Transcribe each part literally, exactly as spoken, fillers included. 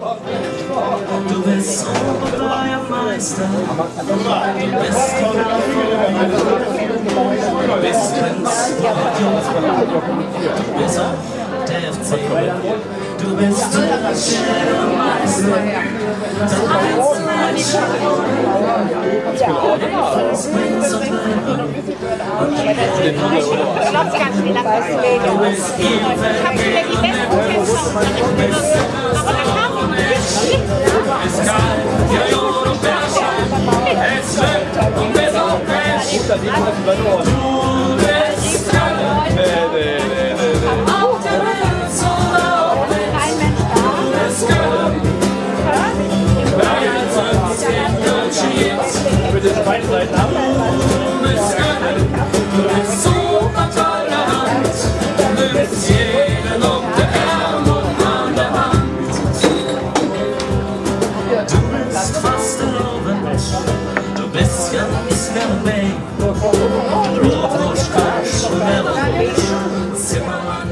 Du bist Oberbürgermeister, du bist die Kaufmann, du bist Prinz, du bist auch der F C. Du bist Bürgermeister, du bist ein Schöner. Du bist Prinz und Prinz. Ich glaub gar nicht, wie lange das geht. Ich hab wieder die besten Tipps. Aber da kam ich nicht. Du bist Fastelovend, du bist ganz Werwey. Rotwurst, Kölsch, Werwey, Zimmermann.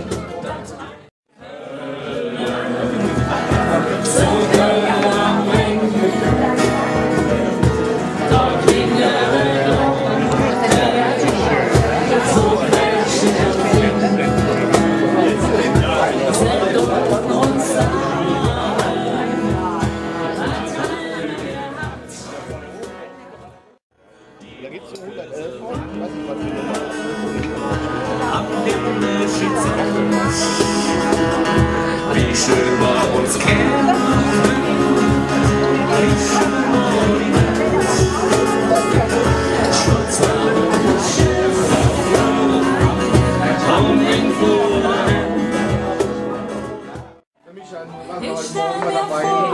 Da gibt's so hundertelf von, ich weiß nicht, was für eine. Am Himmel steht Sonne. Wie schön bei uns Kärnten. Wie schön bei uns. Stolz auf das Schiff. Komm in Ruhe. Ich stell mir vor,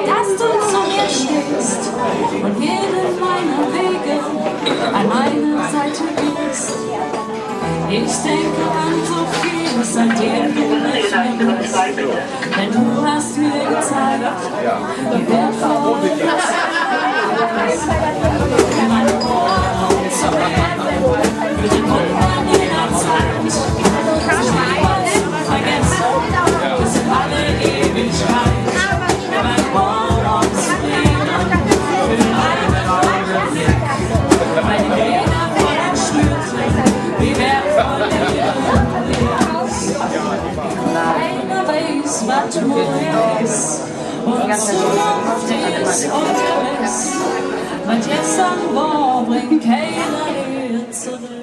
dass du zu mir stehst und mir in meinem Wege an meine Seite gehst. Ich denke an so vieles, seitdem du nicht mehr bist. Denn du hast mir gezeigt, Keiner weiß, wat morge es. Un Zukunft es ungewiss. Wat gestern wor, bringk keiner hee zoröck.